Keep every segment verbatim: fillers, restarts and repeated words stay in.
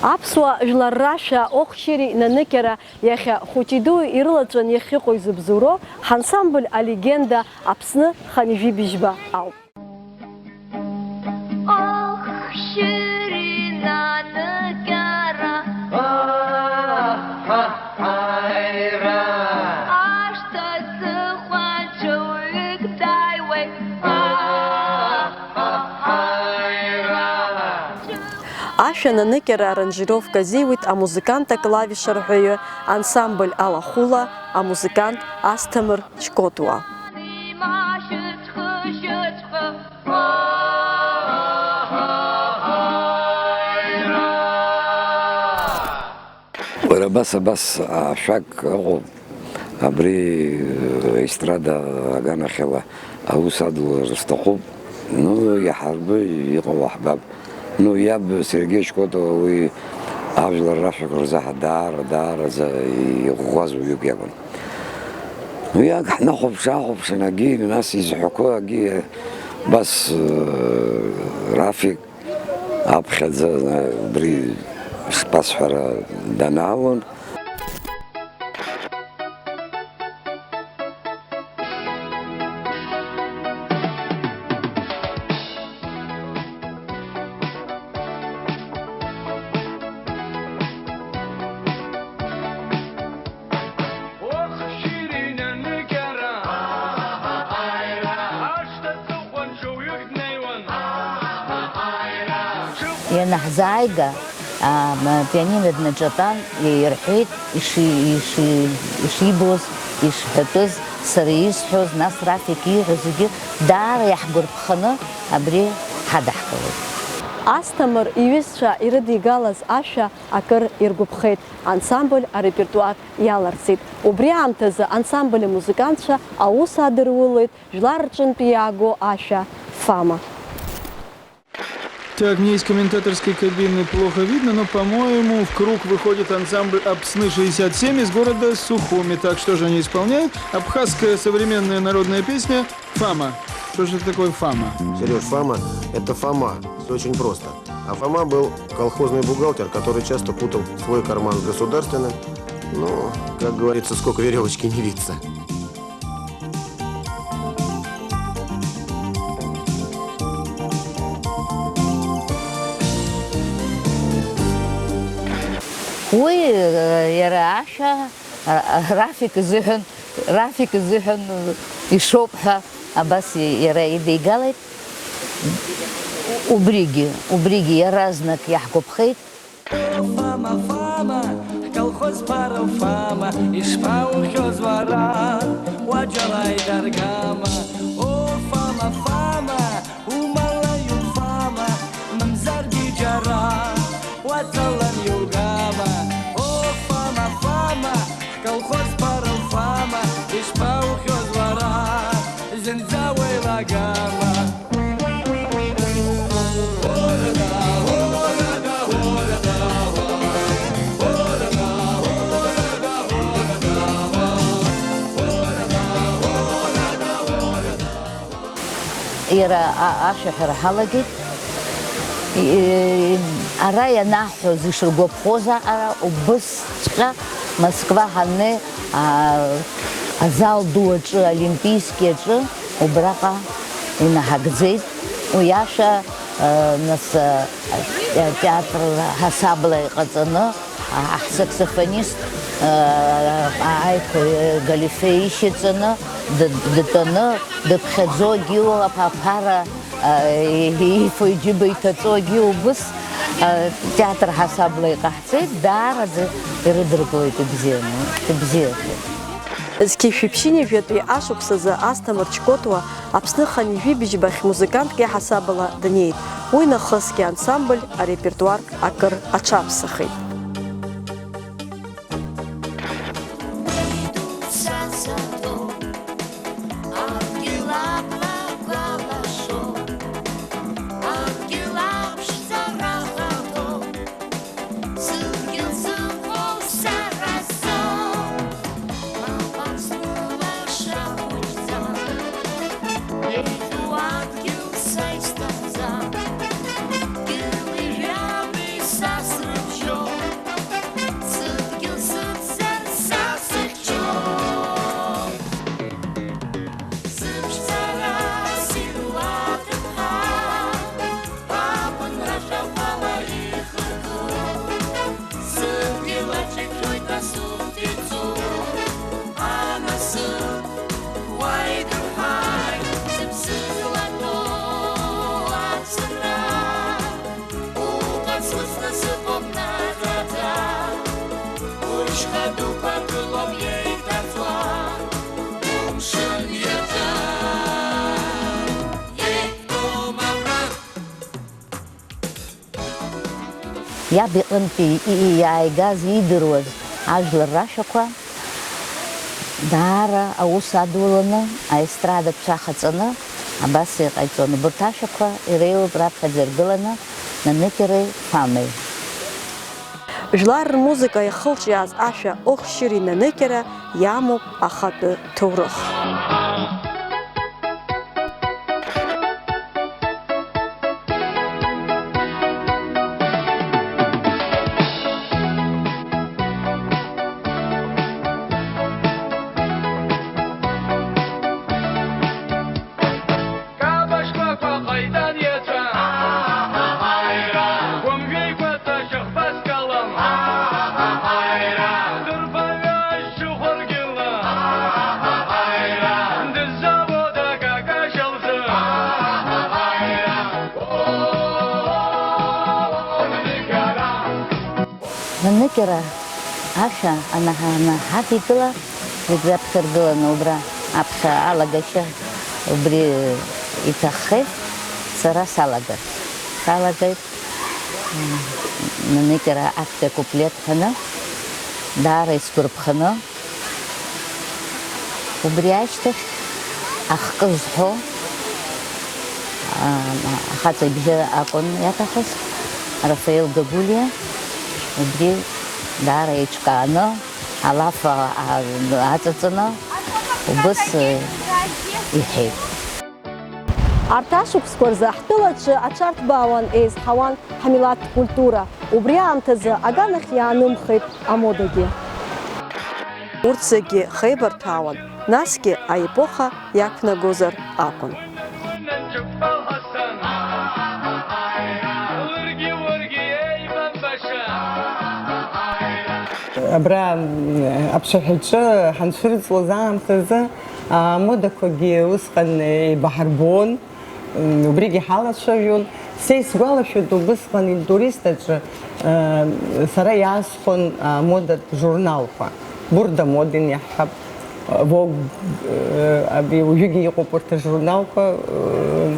Аԥсуа жәлар рашәа Охшьыри наныкьара иахьа хәыҷи-дуи ирылаҵәан иахьыҟоу изыбзоуроу ҳансамбль Алегенда Аԥсны хынҩажәи быжьба ауп. Охшьыри наныкьара. Аҳаҳаира. Ашҭа аҵыхәан ҽаҩык дааиуеит. Аҳаҳаира. Ашәа наныкьара аранжировка азиуит амузыкант аклавиш арҳәаҩы, ансамбль Алахәыла амузыкант Асҭамыр Чкотуа. Уара абас, абас ашәак ыҟоуп, абри, э, естрада аганахьала аус адулара сҭахуп. Ну, иаҳарбы, иҟало ҳбап. Ну, иаб Сергеи Шкотова уи ажәлар рашәақәа рзаҳа даара, даараӡа иӷәӷәаз уаҩык иакәын. Уи ак ҳнахәаԥш-аахәаԥшын, агьи, нас изҳәақәо агьи, абас, э, Рафик аԥхьаӡа, э, убри сбасҳәара данаалон. Ианаҳзааига, а, м-, апианино днаҿатәан, ирҳәеит, иши-, иши-, ишибоз, ишҳәатәыз, сара исҳәоз, нас Рафик ииҳәо зегьы даара иаҳгәарԥханы абри ҳадаҳкылеит. Асҭамыр иҩызцәа ирыдигалаз ашәа акыр иргәаԥхеит, ансамбль арепертуар иаларҵеит. Убри аамҭазы ансамбль амузыкантцәа аус адырулеит жәлар рҿынтә иааго ашәа Фама. Так, мне из комментаторской кабины плохо видно, но, по-моему, в круг выходит ансамбль «Апсны шестьдесят семь» из города Сухуми. Так, что же они исполняют? Абхазская современная народная песня «Фама». Что же это такое «Фама»? Серёж, Фама — это Фома. Всё очень просто. А Фома был колхозный бухгалтер, который часто путал свой карман с государственным. Ну, как говорится, сколько верёвочки не виться. Уи, э, иара ашәа, э, Рафик изыҳәан, Рафик изыҳәан, э, ишоуп ҳәа абас и-, иара идигалеит. Убригьы, убригьы иаразнак иаҳгәаԥхеит. О, Фама, Фама, ҳколхоз ԥара уфама, ишԥаухьоз уара, уаџьал ааит аргама. О, Фама, Фама, умала иуфама, мамзаргьы џьара уаҵалан иугама. О, Фама, Фама, ҳколхоз ԥара уфама, ишԥаухьоз уара, зынӡа уеилагама. Иара а-, ашәаҳәара ҳалагеит. И-, ара ианаҳҳәоз ишыргәаԥхоз аҟара убысҵәҟьа Москва ҳаннеи, а, азал ду аҿы, Олимпийски аҿы, убраҟа инаҳагӡеит. Уи ашәа, а, нас, а, атеатр ҳасабла иҟаҵаны, а, ҳсаксофонист, а, Аиқәа Галифе ишьаҵаны, д-, дтәаны, дыԥхьаӡогьы, аԥара, а, и-, ифо иџьыба иҭаҵогьы убыс, а, театр ҳасабла иҟаҳҵеит, даараӡа ирыдыркылеит ибзианы, ибзиаӡа. Зқьи жәшәи ԥшьынҩажәатәи ашықәсазы Асҭамыр Чкотуа Аԥсны хынҩажәи быжьбахь музыкантк иаҳасабала днеит. Уи нахысгьы ансамбль арепертуар акыр аҽаԥсахит. Иаб иҟынтәи и-, иааигаз, иидыруаз ажәлар рашәақәа даара аус адуланы, аестрадатә цәа хаҵаны абас иҟаиҵон. Убарҭ ашәақәа иреиуоуп раԥхьаӡа иргыланы Наныкьареи Фамеи. Жәлар рмузыка иахылҿиааз ашәа Охшьыри Наныкьара иамоуп ахатәы ҭоурых. Кабашқәақәа ҟаиҵан иацәа, гәымжәеиқәаҵәа шьахәба скалам, дырбаҩа ашьшьыхәа ргьыла, дыззавода какашьа лзы. Наныкьара ашәа анаҳа-, анаҳадикыла, зегь раԥхьа ргыланы убра аԥхьа алагашьа убри иҭаххеит, сара салагар-, салагеит, м, наныкьара актәи акуплет ҳәаны, даара исгәарԥханы. Убри ашьҭахь ахкы зҳәо, аа, ахаҵа ибжьы акәын иаҭахыз, Рафаел Гагулиа, убри даара еиҿкааны, алаф, аа, аҵаҵаны, убыс, э, иҳәеит. Арҭ ашықәсқәа рзы ҳтәылаҿы аҽарҭбаауан, еизҳауан ҳмилаҭтә культура. Убри аамҭазы аганахь иаанымхеит амодагьы. Урҭ зегьы хеибарҭәаауан, насгьы аепоха иақәнагозар акәын. Абра, м, аԥшаҳәаҿы ҳанцәырҵуаз аамҭазы, амодақәагьы усҟан еибаҳарбон. М, убригьы ҳалацәажәон. Са исгәалашәоит, убысҟан интурист аҿы, э, сара иаасхәон, а, модатә журналқәа. Бурда моден иаҳҳәап, Vogue, э, абри уажәыгьы иҟоуп урҭ ажурналқәа, э,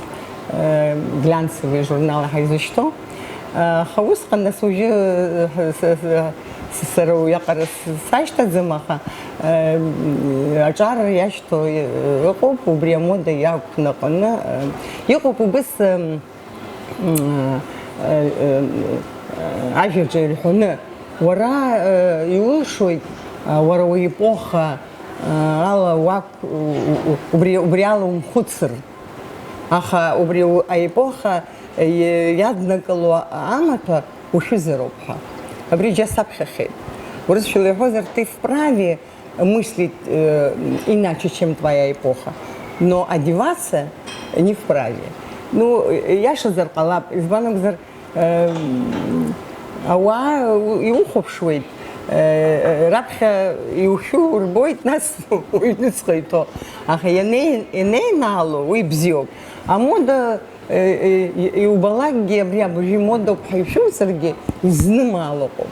э, глянцевые журналы ҳаизышьҭоу. Аха усҟан, нас, уажәы, э, с-, с-, с-, сара уиаҟара с-, сашьҭаӡам, аха, э, аҿар иашьҭоу, э, ыҟоуп, убри амода иақәнаҟны, э, иҟоуп убыс, э, м, э, э, э, ажәаҿы ирҳәоны, уара, э, иулшоит, э, уара уепоха, э, ала уақә-, у-, у-, убри, убри ала умхәыцыр. Аха убри у-, аепоха, э, иаднакыло амаҭәа ушәызароуп ҳәа. Абри џьа саԥхьахеит. Урысшәала иҳәозар, ты вправе мыслить, э, иначе, чем твоя эпоха. Но одеваться не вправе. Ну, э, иашазар ҟалап, избан акәзар, э, ауаа иухәаԥшуеит, э, раԥхьа иухьу рбоит, нас уҩныҵҟа иҭоу. Аха ианеи-, ианеинаало, уи бзиоуп. Амода Э, э, и-, иубалакгьы абри абыржәы имодоуп ҳәа ишәымцаргьы, изнымаало ыҟоуп.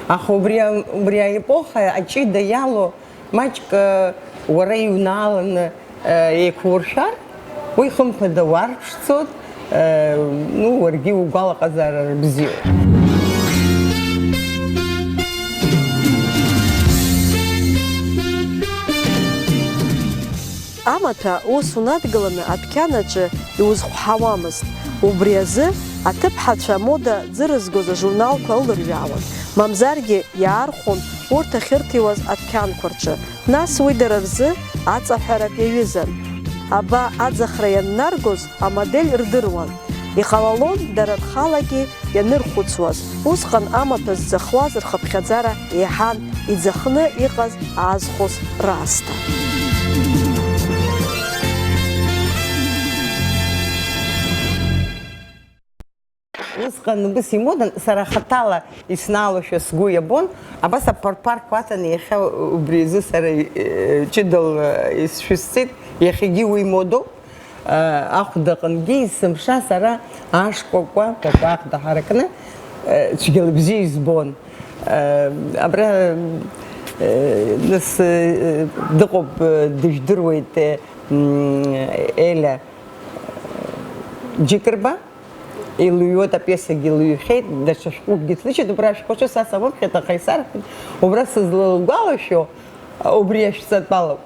Аха убри а-, убри аепоха аҷыда иалоу маҷк, э, уара иунааланы, э, еиқәуршәар, уи хымԥада уарԥшӡоит, э, ну, уаргьы угәалаҟазаара рыбзиоуп. Амаҭәа ус унадгыланы адәқьан аҿы иузхәҳауамызт. Убри азы аҭыԥҳацәа амода ӡырызгоз ажурналқәа ылырҩаауан, мамзаргьы иаархәон урҭ ахьырҭиуаз адәқьанқәа рҿы. Нас уи дара рзы аҵаҳәаратә иаҩызан. Аба аӡахра ианнаргоз амодель рдыруан. Иҟалалон дара рхалагьы ианырхәыцуаз, усҟан амаҭәа зӡахуаз рхыԥхьаӡара еиҳан иӡахны иҟаз аазхәоз раасҭа. Усҟан убыс имодан, сара хаҭала иснаалошәа сгәы иабон, абас аԥарԥарқәа аҭаны иахьа убри азы сара, э, ҷыдала, э, исшәысҵеит, иахьагьы уи модоуп. Ахәдаҟынгьы есымша сара ашкәакәа, кәакәа ахәда ҳаракны, цәгьала бзиа избон. Абра, нас, дыҟоуп, дыжәдыруеит, Еля Џьыкырба. Илыҩуеит, апиесагьы лыҩхьеит, даҽа шәҟәыкгьы ҭлышьит, убра ашәҟәы ҿыц асамыԥхьеит, аха исарҳәеит, убра сызлалгәалашәо, убри ашәҵатәалоуп.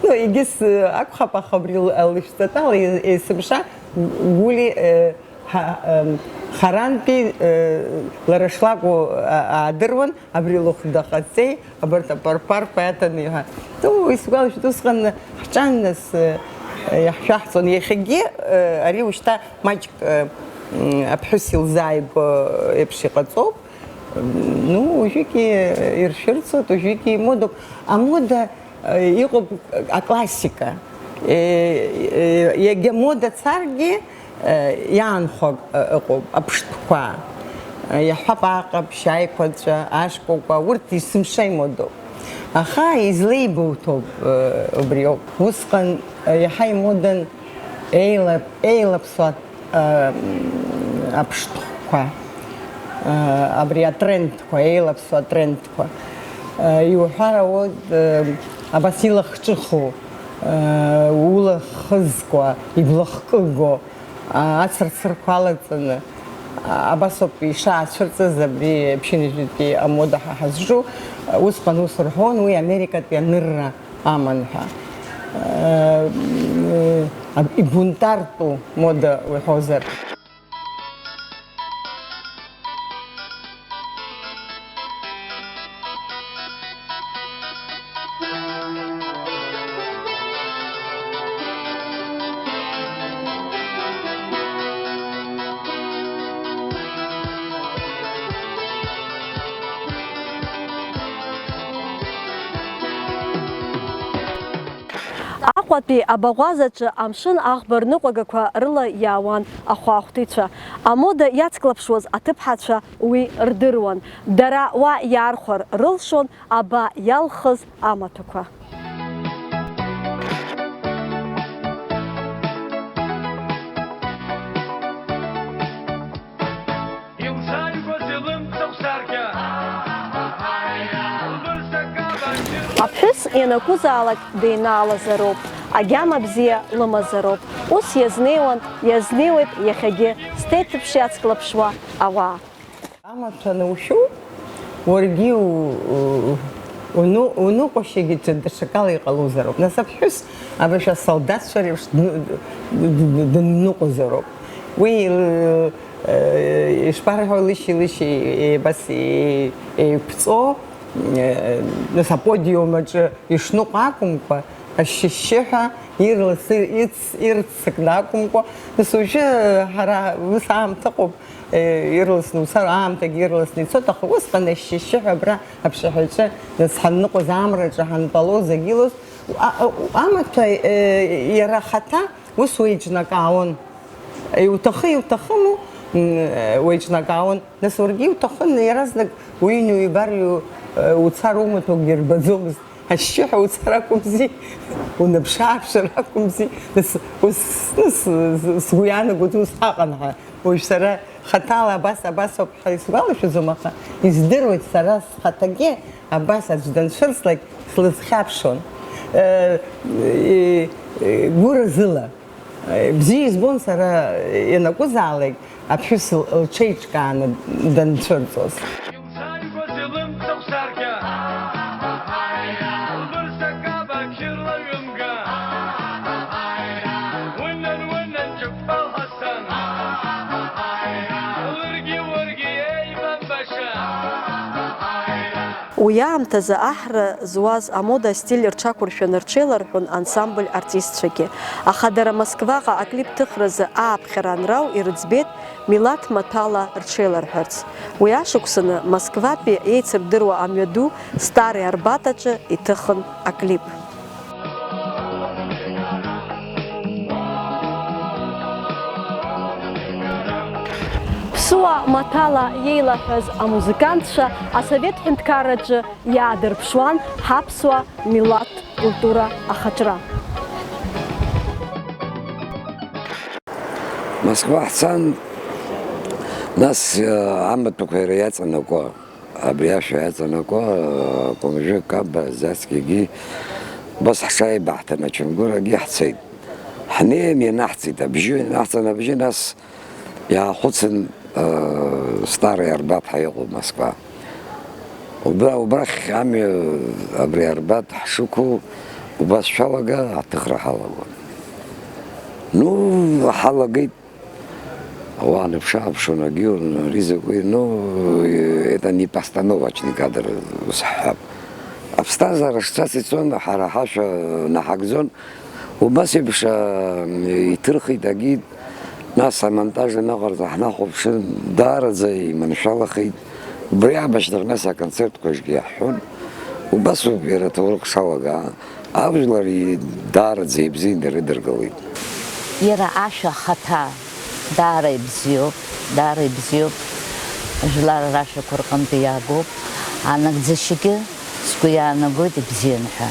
Ну, егьыс, э, акәхап, аха убри л-, лышәҵатәала е-, есымша Гәли, э, ҳа-, эм, харантәи, э, лара шлакәу, а-, аадыруан, абри лыхәда ҟаҵеи, абарҭ апарпарқәа иаҭаны иҳәа. Ду, исгәалашәоит, усҟан ҳҿан нас, э, иаҳшәаҳҵон. Иахьагьы, э, ари ушьҭа маҷк, э, м, аԥҳәыс илзааигәо еиԥш иҟаҵоуп. Ну, уажәыгьы иршәырҵоит, уажәыгьы имодоуп. Амода, э, иҟоуп аклассика. Э, э, иагьа мода царгьы, э, иаанхо ак-, э, ыҟоуп, аԥштәқәа. Э, иаҳҳәап, аҟаԥшь, аиқәаҵәа, ашкәакәа, урҭ есымша имодоуп. Аха излеибуҭоуп, э, убриоуп. Усҟан, э, иаҳа имодан еилап-, еилаԥсуа а, аԥштәқәа, а, абри атрендқәа, еилаԥсоу атрендқәа, а, иуҳәар ауеит, а, абас илахҿыху, а, улахызкуа, иблахкыго, а, ацырцырқәа алаҵаны, а, абас ауп ишаацәырҵыз абри ԥшьынҩажәатәи амода ҳа ҳазҿу, усҟан ус рҳәон, уи Америкатәи анырра аман ҳәа. Э, э, ибунтартә мода уҳәозар. Аҟәатәи абаӷәазаҿы амшын аӷба рныҟәагақәа рыла иаауан ахәаахәҭыҩцәа. Амода иацклаԥшуаз аҭыԥҳацәа уи рдыруан. Дара уа иаархәар рылшон аба иалхыз амаҭәақәа. Илзааигәаз илымҵахә саркьа. Лбырсакабан. Аԥҳәыс ианакәызаалак деинаалазароуп, агьама бзиа лымазароуп. Ус иазнеиуан, иазнеиуеит иахьагьы, зҭеиҭыԥш иацклаԥшуа ауаа. Амаҭәа анушәу, уаргьы у-, у-, уну-, уныҟәашьагьы даҽакала иҟалозароуп. Нас аԥҳәыс абыржә асолдаҭцәа реиԥш дны-, д-, д-, д-, дынныҟәозароуп. Уи, э, ишԥарҳәо, лышьи-лышьи, е-, абас е-, еиқәҵо, э, нас аподиум аҿы ишныҟәо акәымкәа, ашьшьыҳәа ирласы-, ирц-, ирццакны акәымкәа, нас уажәы ҳара ус аамҭа ыҟоуп, э, ирласны уцар, аамҭагьы ирласны ицоит, аха усҟан ашьшьыҳәа абра аԥшаҳәаҿы, нас ҳанныҟәоз, амраҿы ҳантәалоз, зегь илоз, а-, а-, амаҭәа, э, иара ахаҭа ус уеиҿнакаауан. Иуҭахы, иуҭахыму, м, уеиҿнакаауан. Нас уаргьы иуҭахын, иаразнак уҩны уибар, иу-, э, уцар умаҭәақәагьы рбаӡомызт. Ашьшьыҳәа уцар акәымзи, унаԥшы-ааԥшыр акәымзи. Нас, ус, нас, с-, сгәы иаанагоит, ус ҳаҟан ҳәа. Уажә сара хаҭала абас, абас ауп ҳәа исгәалашәаӡом, аха издыруеит, сара схаҭагьы абас аӡә данцәырҵлак слызхьаԥшуан. Э, э, э, гәыразыла. Бзиа избон сара ианакәызаалак аԥҳәыс л-, лҽеиҿкааны данцәырҵуаз. Илзааигәаз илымҵахә саркьа, лбырсакаба абжьы рлаҩымга, унан, унан, џьықәпал Ҳасан, лыргьы уаргьы еибамбаша. Уи аамҭазы аҳра зуаз амода астиль рҽақәыршәаны рҽеиларҳәон ансамбль артистцәагьы. Аха дара Москваҟа аклип ҭыхразы ааԥхьара анрау ирыӡбеит милаҭ маҭәала рҽеиларҳәарц. Уи ашықәсаны Москватәи еицырдыруа амҩаду Старый Арбат аҿы иҭыхын аклип. Ԥсуа маҭәала иеилаҳәаз амузыкантцәа асовет ҳәынҭқарраҿы иаадырԥшуан ҳаԥсуа милаҭ культура ахаҿра. Москва ҳцан, нас, э, амаҭәақәа иара иаҵанакуа. Абри ашәа иаҵанакуа, Кәымжәы Каба, Заскигьы, убас ҳҽааибаҳҭан, Ачамгәырагьы ҳцеит. Ҳнеин ианаҳҵеит абжьы, ианаҳҵан абжьы, нас Иаахәыцын, э, Старый Арбат ҳәа иҟоуп Москва. Убра, убрахь амҩа, абри Арбат ҳшықәу, убас шәалага, аҭыхра ҳалагон. Ну, ҳалагеит, уа аныԥшааԥшуан, агьы, ари закәи, ну, это не постановочный кадр, ус ҳҳәап. Аԥсҭазаара шцац ицон, ҳара ҳашәа наҳагӡон, убас еиԥш, а, иҭырхит, агьит, нас амонтаж анаҟарҵа ҳнахәаԥшын, даараӡа иманшәалахеит. Убри аамышьҭахь нас аконцертқәа иаҳҳәон. Убасоуп иара аҭоурых шалагаа. Ажәлар и-, даараӡа ибзианы ирыдыркылеит. Иара ашәа ахаҭа даара ибзиоуп, даара ибзиоуп. Жәлар рашәақәа рҟынтә иаагоуп. Анагӡашьагьы сгәы иаанагоит ибзиан ҳәа.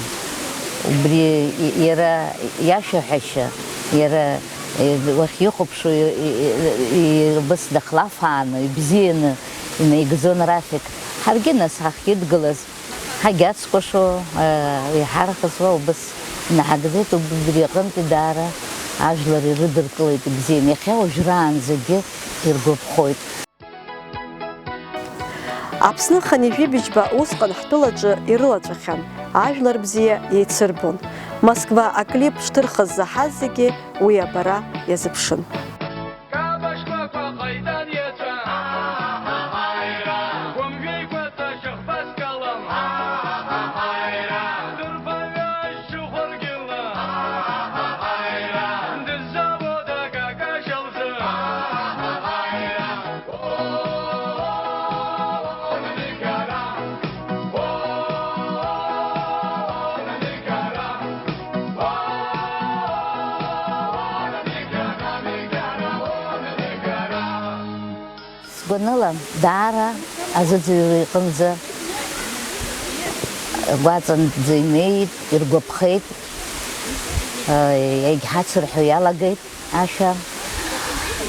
Убри и-, иара иашәаҳәашьа, иара, э, уахьихәаԥшуа и-, и-, и-, убас дахлафааны, ибзианы инаигӡон Рафик. Ҳаргьы нас ҳахьидгылаз, ҳагьацкәашо, э, иҳархыз уа убас инаҳагӡеит, убри аҟынтәи даара ажәлар ирыдыркылеит ибзиан. Иахьа уажәраанӡагьы иргәаԥхоит. Аԥсны хынҩажәи быжьба усҟан ҳтәылаҿы ирылаҵәахьан, ажәлар бзиа еицырбон. Москва аклип шҭырхыз заҳаз зегьы уи абара иазыԥшын. Кабашьқәақәа ҟаиҵан иаҵәа, хәымжәеиқәаҵа шьахбас калам, дырбаҩа шьхәыргьыла, дыззалода какашьа лзы. Сгәаныла, даара азыӡырҩра иҟынӡа гәаҵанӡа инеит, иргәаԥхеит, егьҳацырҳәо иалагеит. Ашәа.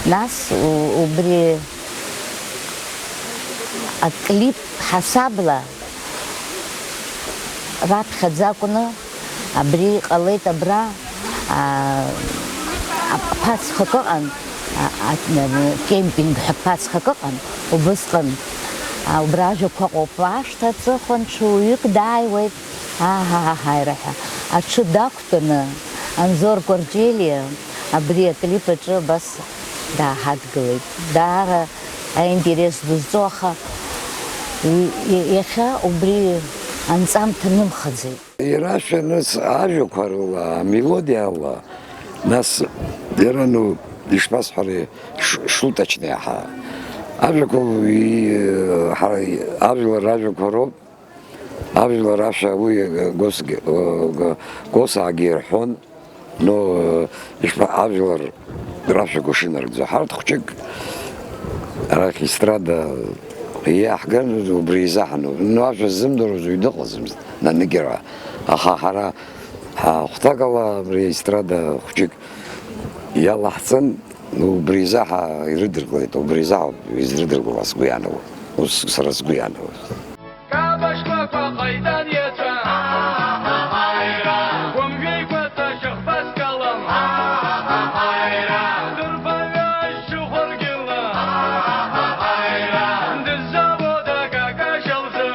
Нас у-, убри аклип ҳасабла раԥхьаӡа акәны абри ҟалеит абра, а, а, ԥацхак ыҟан, а, а, кемпинг ҳәа ԥацхак ыҟан, убысҟан, а, убра ажәақәа ыҟоуп, ашҭа аҵыхәан ҽуаҩык дааиуеит, аҳаҳаҳаира ҳәа аҽы дақәтәаны, Анзор Кәарҷелиа абри аклип аҿы абас дааҳадгылеит. Даара аинтерес ду зҵоу, аха и-, и-, иахьа убри анҵамҭа нымхаӡеит. Ирашәа нас ажәақәа рыла, амелодиа ала, нас иара, ну, ишԥасҳәари, ш-, шуточный ҳа-, ажәақәа, и-, ҳара, ажәлар ражәақәа роуп. Ажәлар ашәа уи госгьы, госаагьы ирҳәон, но, ишԥа-, ажәлар рашәақәа шынаргӡо. Ҳарҭ хәҷык арахь естрада иаҳган, убри изаҳаноуп. Но ажәа ззымдыруаз уаҩ дыҟаӡамызт, наныкьара. Аха ҳара ҳа-, хәҭакала абри аестрада хәҷык иалаҳҵан, убри изы ҳа-, ирыдыркылеит, убри изы ҳауп изрыдыркылаз сгәы иаанагоит. Ус сара сгәы иаанагоит. Кабашьқәақәа ҟаиҵан иаҵәа, хәымжәеиқәаҵа шьахбас калам, дырбаҩа шьхәыргьыла, дыззалода какашьа лзы.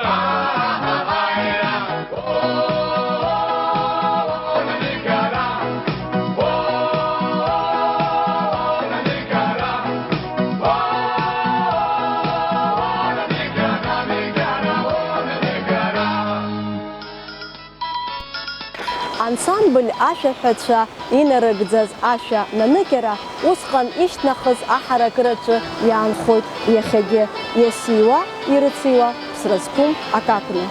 Ансамбль ашәаҳәацәа инарыгӡаз ашәа наныкьара усҟан ишьҭнахыз аҳаракыраҿы иаанхоит иахьагьы, иасиуа, ирыциуа ԥсра зқәым акакәны.